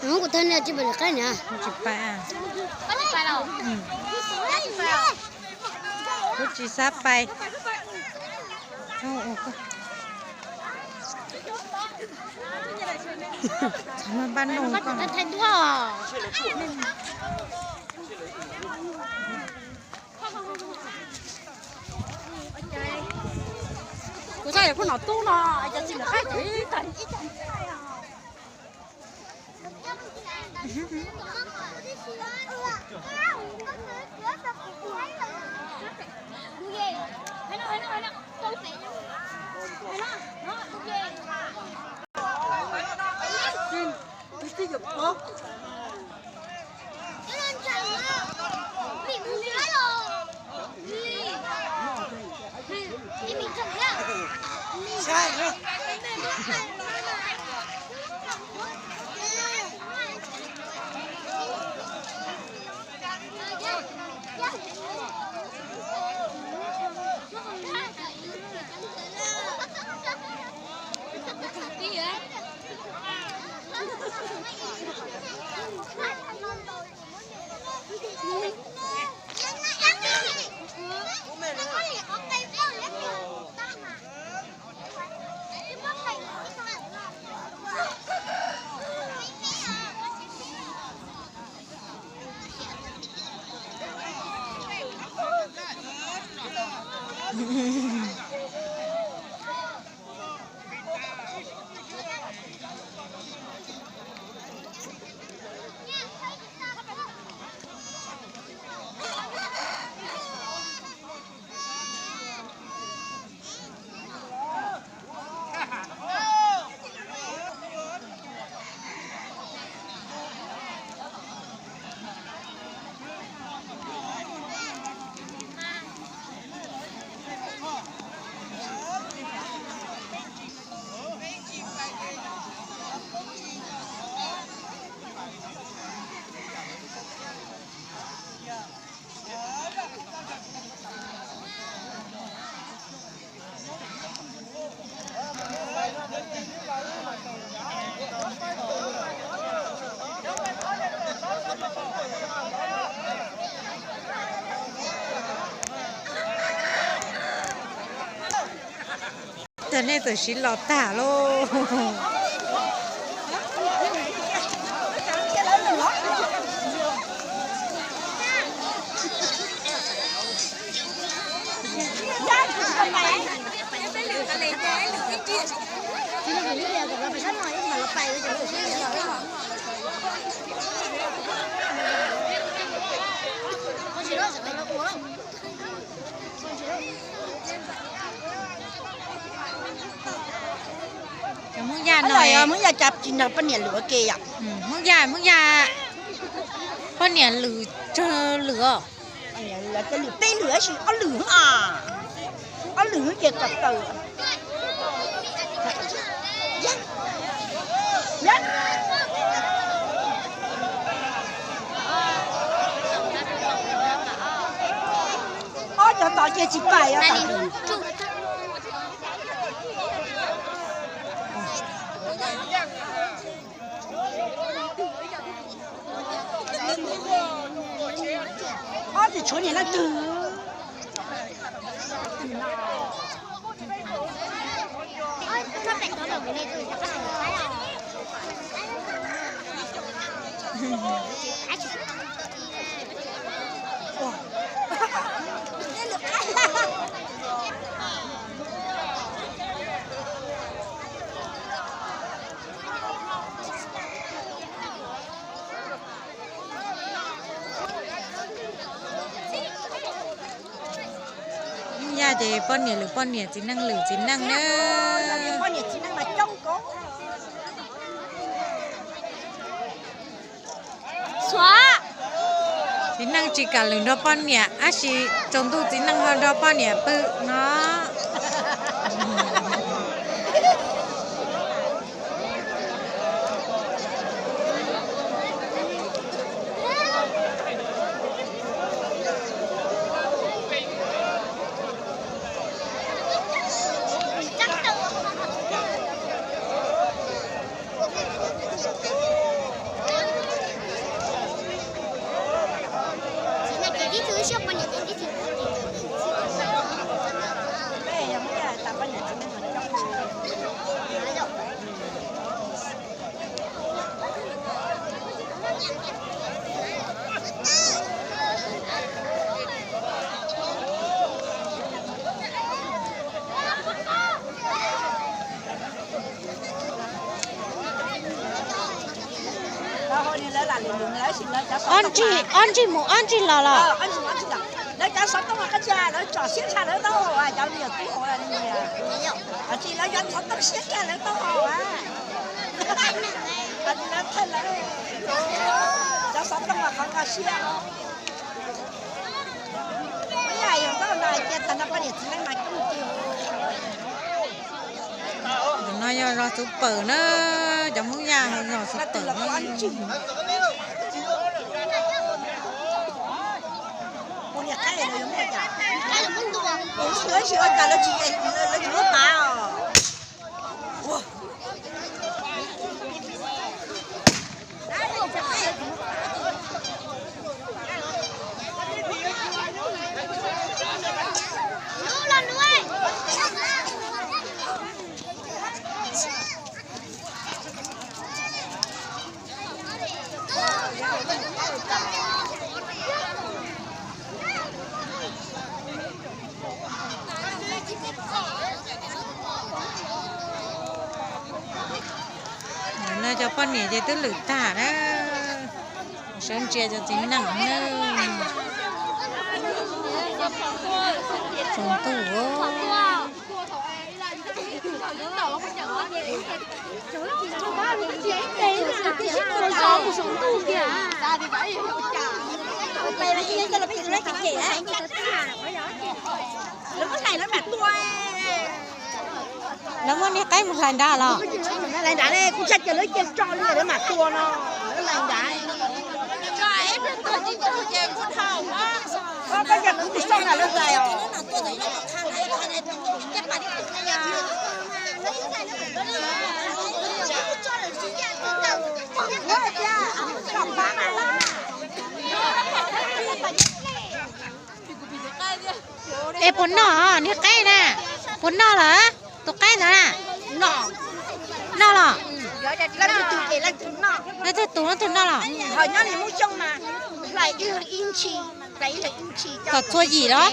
Kuv thaj niag tsis pais lawm qab niam. Tsis pais. Kuv tsis xav pais. Txhob npaj noj koj. Kuv txhob yog pub nom tub no, cov txiv lawv qaib cov ib tag. Cas nej txawm siv los tag lauj. Cov Hmoob Yaj no, Hmoob Yaj cas tsis nrog poj niam lwm ua ke yom? Hmoob Yaj, Hmoob Yaj poj niam lwm tsawg lwm os. Lwm peb lwm tab sis ob lwm, ob lwm ces kom tawm. Ob cov tod ces tsis pais os. Tshuav niam leej twg? Yaj ces poj niam lwm poj niam, txiv neej lwm txiv neej na. Txiv neej tsis kam lwm nrog poj niam, tab sis tsaus ntuj txiv neej ho nrog poj niam pw no. Ob ntsig, ob ntsig mus ob ntsig los los. Lawv cov xov tooj qab tsia lawv tsom siab tshaj lawv tau cov li yog tub hauv. Tsis lawv cov xov tooj siab tshaj lawv tau hauv. Lawv thawj lawv cov xov tooj qhov nkag siab. Tus no yog zos Xub Pawg na, cov Hmoob Yaj ho zos Xub Pawg. No cov poj niam ces twb lwm tag na, sawv ntsia cov txiv neej na. Tsaus ntuj. Lawv muab niag qaib mus hlais nrad los? Hlais nrad ne, kuv tshaj ces lawv cia tso li lawv mam tua no. Lawv hlais nrad. Koj yog kuv tus xauj na lawv hlais os. Es puas noj niag qaib na? Puas noj lawm? Tus qaib ntawd na? Noj los? Leej twg tus leej twg noj los? Kom txhua yim los?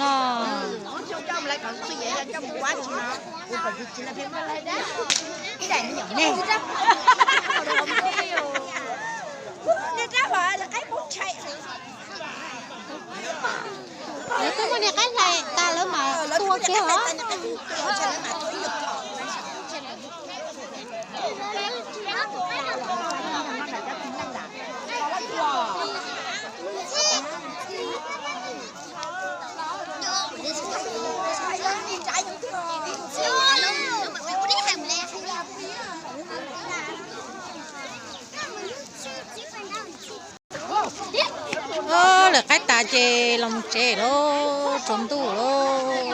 Los. Lawv twb muab niag qaib hlais tas lawv mam tua kiag os. Lawv qaib tas ces los mus tsev lauj, tsaus ntuj lauj.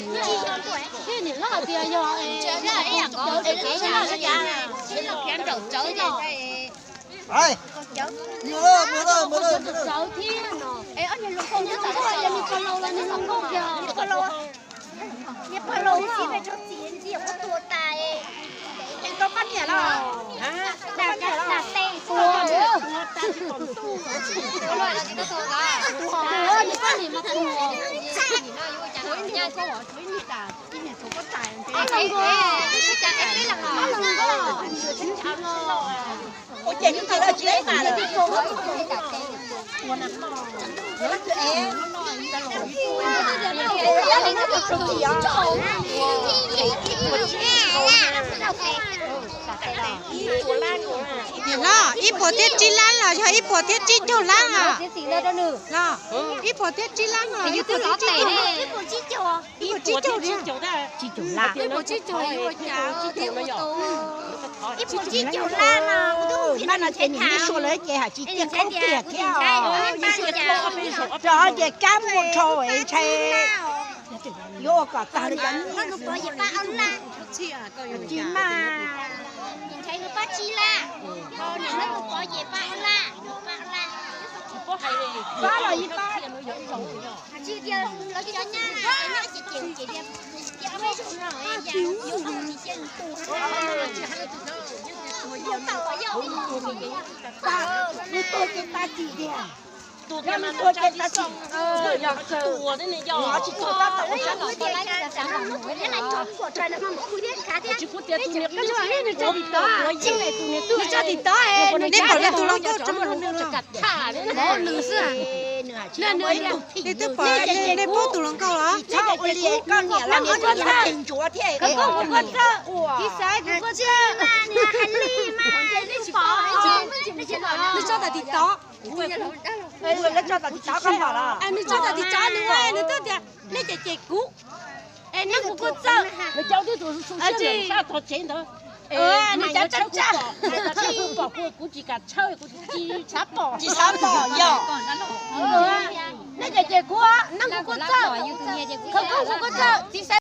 Thiab niam hlob hais tias yog cawv thiab no. Niag pog laus los niag hluas nkauj kiag. Niam hlob, ib puas thiab tsib lab los yog ib puas thiab tsib caug lab los? Los, ib puas thiab tsib lab los ib puas thiab tsib caug? Ib puas tsib caug, ib puas tsib caug, ib puas tsib caug lab no. Mas no ces niam hlob suav lawv ces hais tsis tiag, khoob tiag thiab. Rau ces kab muaj dhau es ntshai yuav ua kom tag li cov. Tsis mas, pab los yib pab. Nws tuag ces pab tsis tiag. Nws tuag ces pab tsis, yog tsis tuag tab tom ua sab no. Tsis kuv tias tus niag qub ua yeej tus niag twb tso tim tod, nej pom nws tus hluas nkauj tso nws xwb. Nej twb pom, nej paub tus hluas nkauj los? Txhob ua li koj niam los niam tus niag tes ntsuav thiab. Kuv txawj, kuv txawj, nws tso tas tim tod. Nws tso tas tim tod, nws twb tias nej cem cem kuv. Es neb kuv kuj txawj. Nws cov twb tus xu siab sab tog tsev ntawd. Nws cov tshawb tshawb, kuv pom kuv, kuv tsis kam tshawb, kuv tsis xav pom, tsis xav pom yog. Neb cem cem kuv, neb kuv kuj txawj. Khawv koob kuv kuj txawj, txiv